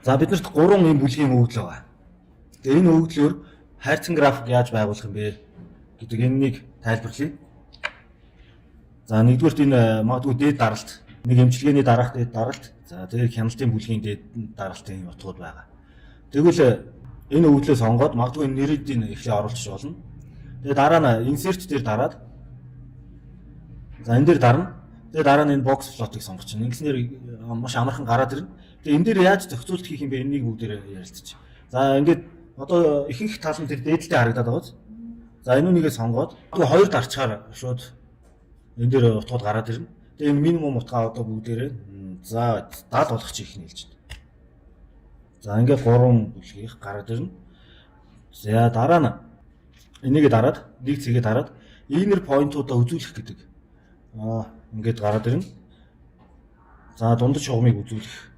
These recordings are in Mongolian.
За, биднэрт гурван ийм бүлгийн өгөгдөл байгаа. Тэгээ энэ өгөгдлөөр хайрцан график яаж байгуулах юм бэ гэдэг энэнийг тайлбарлая. За, нэгдүгээрт энэ магадгүй дээд даралт, нэг эмчилгээний дараах дээд даралт, за тэгээ хяналтын бүлгийн дээд даралтын утгууд байгаа. Тэгвэл энэ өгөгдлөө сонгоод магадгүй энэ нэрүүдийг эхлээ оруулчих болно. Тэгээ дараа нь insert дээр дараад, за энэ дээр дарна. Тэгээ дараа нь энэ box plot-ыг сонгох чинь. Ингэснээр маш амархан гараад ирнэ. Тэгээ энэ дээр яаж зохицуулт хийх юм бэ? Энийг бүгдээр ярилцчих. За, ингээд одоо ихэнх тал нь тэр дээдэлтэй харагдаад байгаа биз? За, энэ үнийгээ сонгоод хоёр дарчаар шууд энэ дээр утгууд гараад ирнэ. Тэгээ энэ минимум утгаа одоо бүгдээрээ за 70 болгочих их нэлж байна. За, ингээд гурван бүлгийнх гараад ирнэ. За, дараа нь энийгээ дараад, нэг цэгээ дараад inner point-уудаа үзүүлэх гэдэг. Ингээд гараад ирнэ. За, дундаж шугамыг үзүүлэх.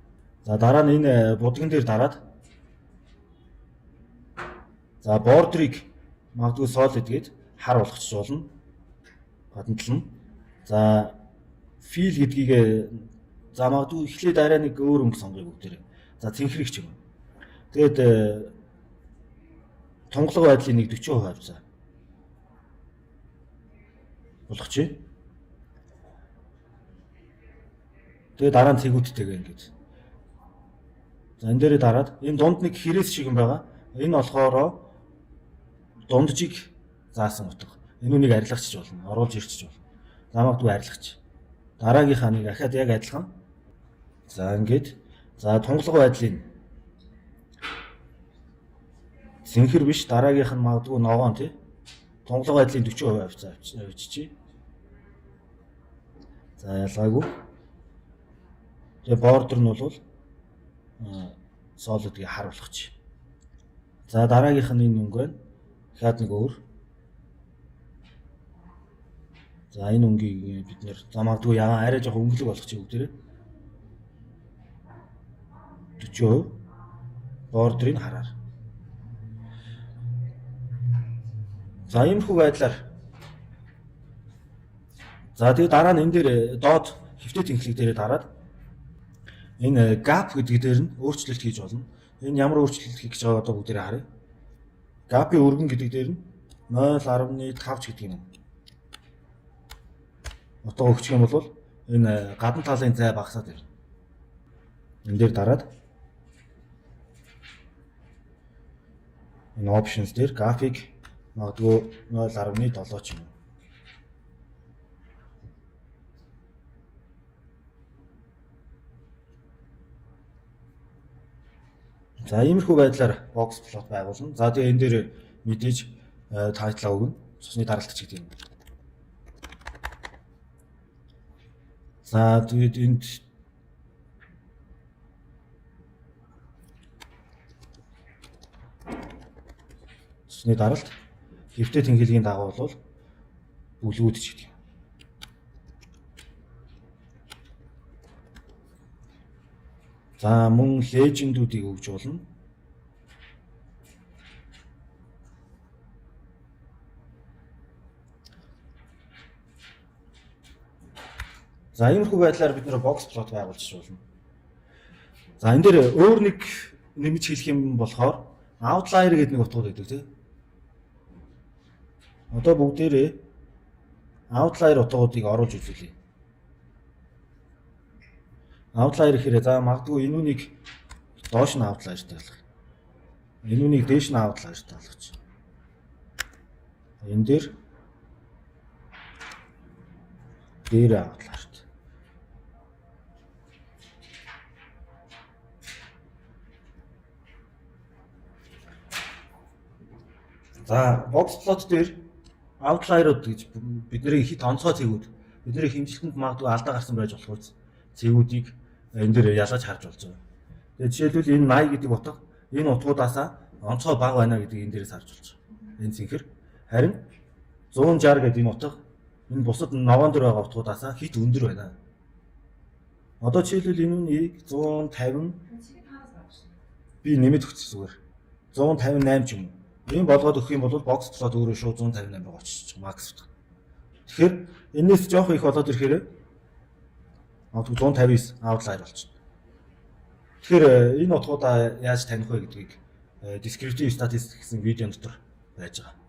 За, дараа нь энэ будган дээр дараад, за border-ыг магадгүй solid гээд хар болгочих болно. Гадна тал нь. За, fill гэдгийг за магадгүй эхлээд арай нэг өөр өнгө сонгоё бүгдээрээ. За, цэнхрийг ч юм. Тэгээд тунгалаг байдлын нэг 40% хавьцаа болгочих. Тэгээ дараа нь цэгүүдтэйгээ ингээд. За, энэ дээрээ дараад энэ дунд нэг хэрэгс шиг юм байгаа. Энэ болохоор дунджийг заасан утга. Энэ үнийг арилгачч болно, оруулж ирчих болно. За, магадгүй арилгач. Дараагийнхаа нэг ахаад яг адилхан. За, ингээд за тунгалаг байдлын цэнхэр биш, дараагийнх нь магадгүй ногоон тий. Тунгалаг байдлын 40% авцаа авчичи. За, ялгаагүй. Тэгээ border нь бол solid-ийг хар болгочих. За, дараагийнх нь энэ өнгө байна. Дахиад нэг өөр. За, энэ өнгийг бид нэр за магадгүй ягаан арай жоохон өнгөлөг болгочих бүгдээрээ. 40% border-ыг хараар. За, иймэрхүү байдлаар. За, тэгээ дараа нь энэ дээр доод хэвтээ тэнхлэг дээрээ дараад энэ gap гэдэг дээр нь өөрчлөлт хийж болно. Энэ ямар өөрчлөлт хийх гэж байгааг одоо бүгдээрээ харъя. Gap-ийн өргөн гэдэг дээр нь 0.5 ч гэдэг юм. Утга өгчих юм бол энэ гадна талын зай багасаад ирнэ. Энэ дээр дараад энэ options дээр gap-ыг магадгүй 0.7 ч юм уу. За, иймэрхүү байдлаар box plot байгуулна. За, тэгээ энэ дээр мэдээж title өгнө. Цусны даралт ч гэдэг юм. За, тэгээд энд цусны даралт хэвтээ тэнхлэгийн дагуу бол бүлгүүд ч гэдэг юм. За, мөн legend-үүдийг өгж болно. За, иймэрхүү байдлаар бид нэр box plot байгуулж болно. За, энэ дээр өөр нэг нэмж хэлэх юм болохоор outlier гэдэг нэг утгууд байдаг тийм. Одоо бүгдээрээ outlier утгуудыг оруулж үзүүлье. Outlier гэхээр за магадгүй энэ үнийг доош нь outlier-тай болгох. Энэ үнийг дээш нь outlier-тай болгочих. Энэ дээр дээр outlier-тай. За, box plot дээр outlier-ууд гэж бидний хит онцгой цэгүүд, бидний хэмжилтэнд магадгүй алдаа гарсан байж болох үз цэгүүдийг энэ дээр ялгаж харж болж байгаа. Тэгээ жишээлбэл энэ 80 гэдэг утга энэ утгуудаасаа онцгой бага байна гэдгийг энэ дээрээс харж болж байгаа. Энэ цэнхэр. Харин 160 гэдэг энэ утга энэ бусад ногоон дээр байгаа утгуудаасаа хит өндөр байна. Одоо жишээлбэл энэ үнийг 150 би нэмэт өгсөн зүгээр. 158 ч юм уу. Ийм болгоод өгөх юм бол box plot өөрөө шууд 158 руу очиж max утга. Тэгэхээр энэс жоох их болоод ирэхээр магадгүй 159 outlier болчихно. Тэгэхээр энэ утгуудаа яаж таних вэ гэдгийг descriptive statistics гэсэн видеон дотор байж байгаа.